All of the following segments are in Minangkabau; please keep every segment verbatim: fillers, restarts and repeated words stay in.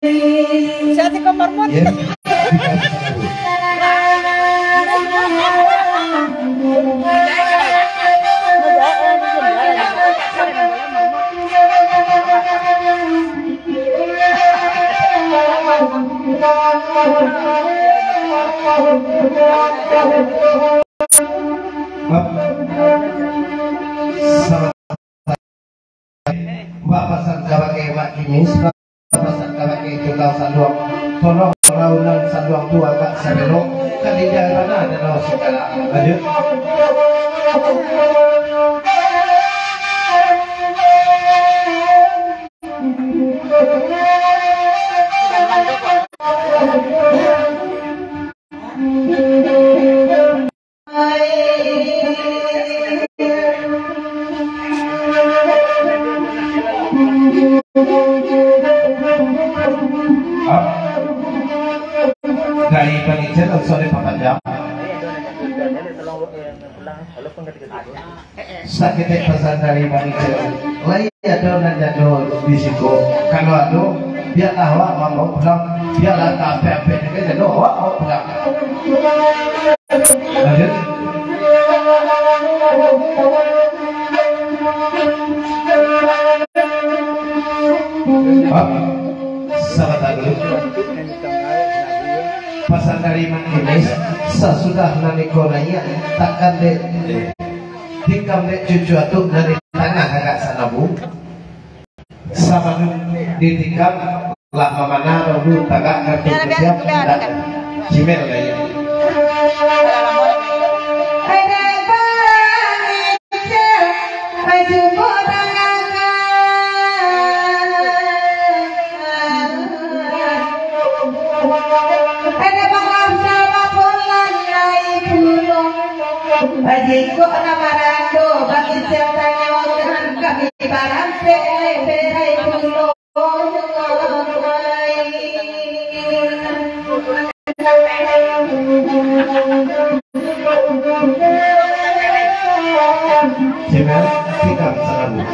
Saya tiga marmut. Ya. Bapak pasan kabake Mak Kimis, pasan kabake tukang sanduang. Tolong raunan sanduang tu agak sabelok, kan indak bana danau sagalo. Lanjut. Dari panitia langsung dipapanjang. Saketek pasan dari panitia. Lai ado nan jando di siko? Kalau ado, bialah awak mambaok pulang. Bialah ka apek-apek juo jando, awak baok pulang. Lanjut. Hah? Sabanta dulu. Pasan dari Mak Kimis, sasudah nan iko naiak, takkan dek, tikam dek cucu atuk nan di tangah agak sanabu. Sabalun ditikam, lah mamana dahulu tagak kartu kutiak, indak cimel lai. Jikok nan marando, bangih tanyokan kami barampek lai berai pulo. Siapa? Tikam salalu.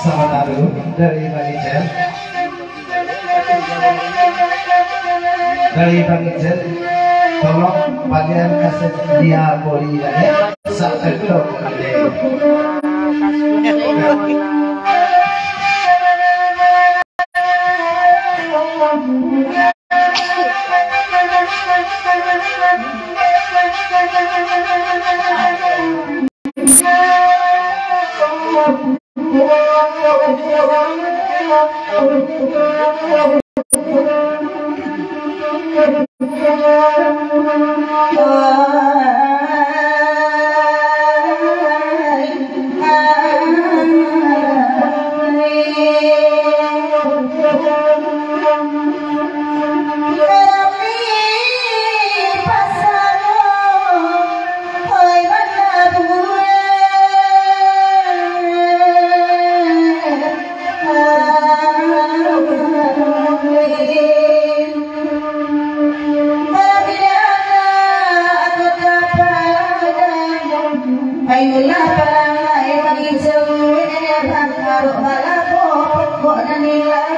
Sabanta dulu dari Bang Ijal. Dari Bang Ijal, tolong bagian kaset dia boli lagi. Satu dulu. Ayolah parangai mangijau, bangkarok balapo, pokok nan ilang.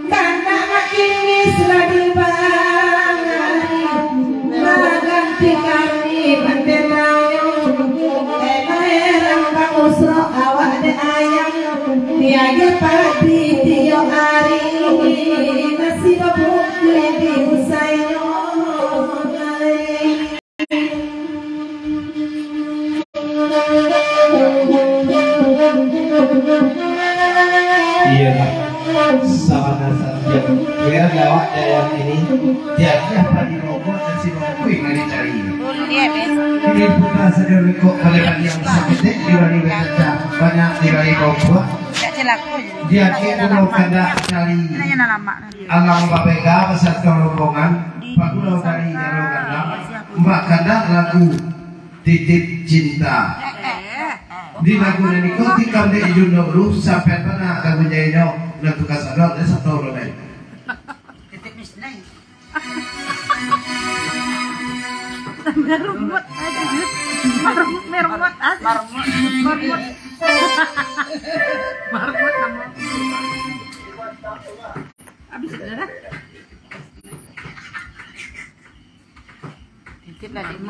Kandak makin misra dibangai, maganti kami mandenai. Elah erang bamusro awak dek ayang, tiaga padi tiok ari, nasi babungkuih di usainyo. Iyolah, sabana sajo. Biar lawak dayang ini, tiap-tiap padi mogok nasi mangkuih nan dicari. Ini bukan sajo likok pada padi yang saketek di bali bacacah, banyak di bali bongkok. Diakeh pulo kandak cari. Alang babega basato rombongan, pagulo dari Jaro Gandang, Mbak Kandak lagu Titip Cinta. Di lagu nan iko tikam dek Jun dahulu, sampai mana lagu jainyo, nan tukar sadap, dan satu orang lain. Mermut aja, Jun. Mermut, mermut aja. Mermut. Mermut. Mermut namo. Habis sudah dah. Titip lah, Jun.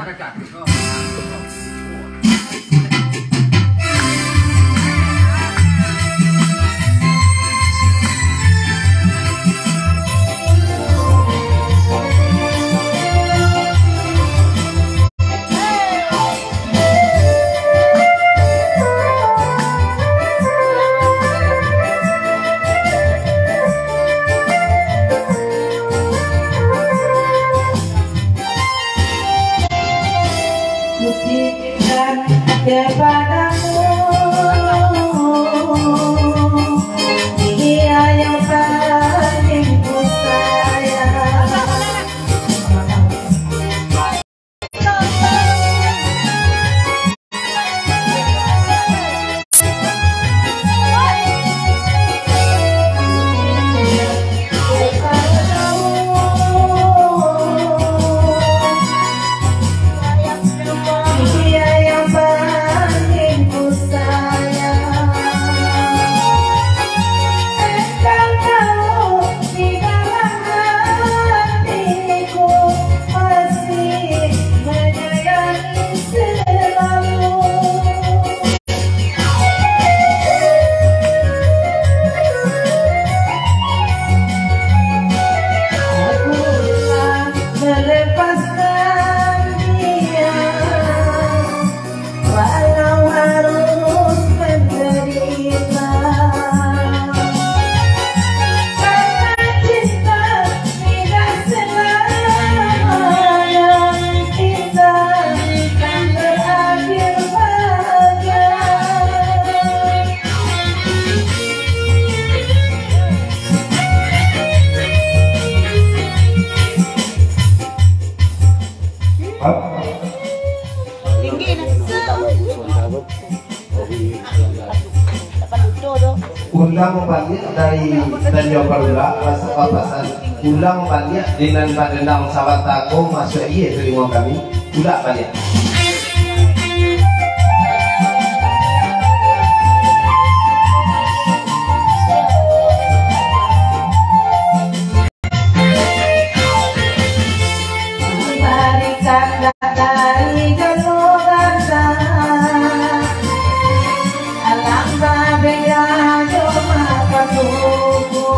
Kutitipkan kepadamu, dia yang paling ku sayang. Di dalam hatiku masih menyayangi selalu. Aku rela melepaskan dia. Walau harus menderita, karena cinta tidak selamanya, cinta tak berakhir bahagia. Tinggi dah. Undang baliak dari Tanjuang Parula, rasa papasan. Undang baliak di nan badendang sabanta ko, masuak iye talingo kami. Undang baliak. Barikan dari galo ganda, alam babeda jo makapuku.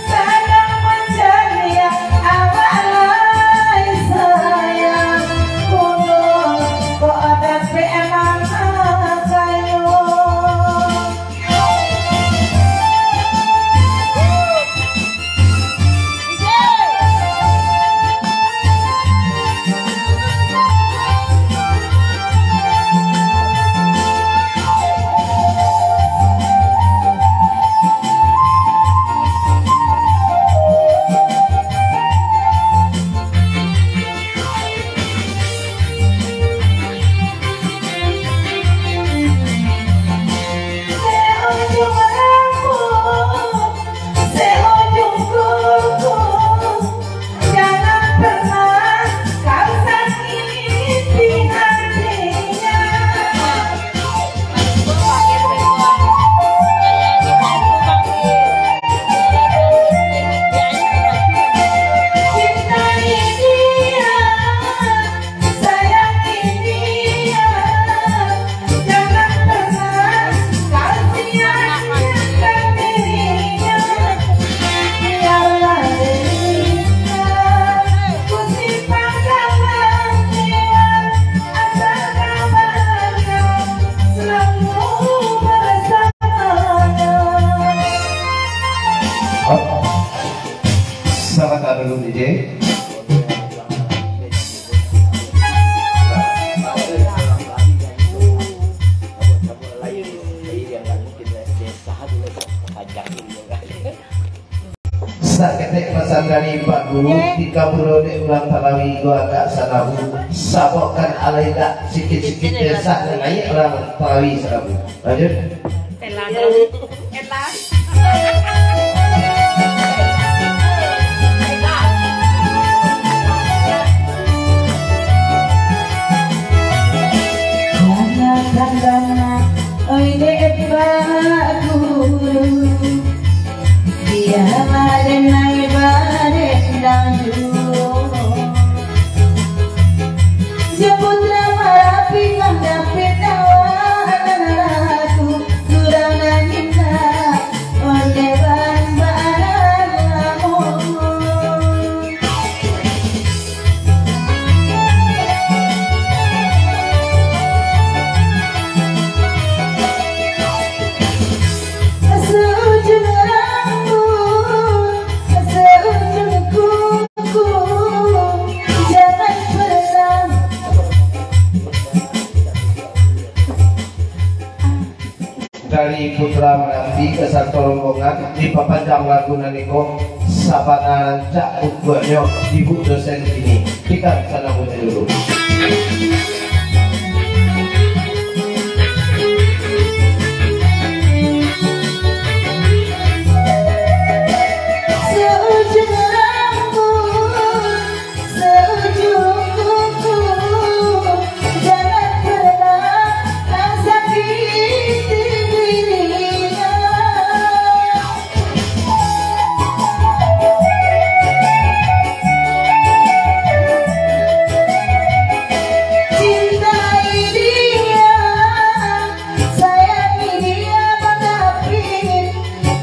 Sadang mancaliak awak lai sa- Pesan dari Pak Guru, tika pulo dek urang Talawi ko agak sanabu, sababkan alai dak sikit-sikit desah nan naiak urang Talawi sanabu. Lanjut. Elah, elah. Oi dek Pak Guru, bialah den naiak barendang juo. Jo Putra Marapi mandapek dawa nan ratu, surang nan indak, onde bambarang lamo. Seujung rambut, seujung kuku, jangan pernah. Dari Putra Marapi ka sarato rombongan, dipapanjang lagu nan iko, sabana rancak untuaknyo, Ibu Dosen kini. Tika sanabu dulu. Seujung rambut, seujung kuku, jangan pernah kau sakiti dirinya. Cintai dia, sayangi dia, tatapi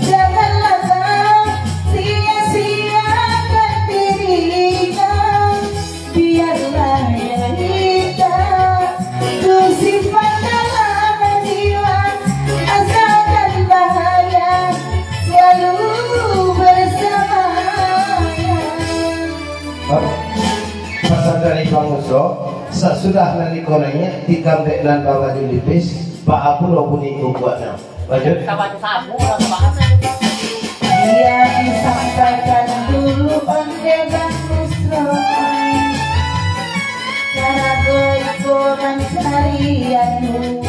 janganlah kau sia-siakan dirinya. Biarlah dia itu, tu simpan dalam jiwa, asalkan bahagia selalu bersamanya. Pesan dari Bang Uso, sasudah nan iko naiak, tikam dek nan babaju lipis, baa pulo bunyi kukuaknyo. Lanjut. Kawan sabu, kawan sabu. Yang disampaikan dulu oleh Bang Nusron. Karago iko mancari anu.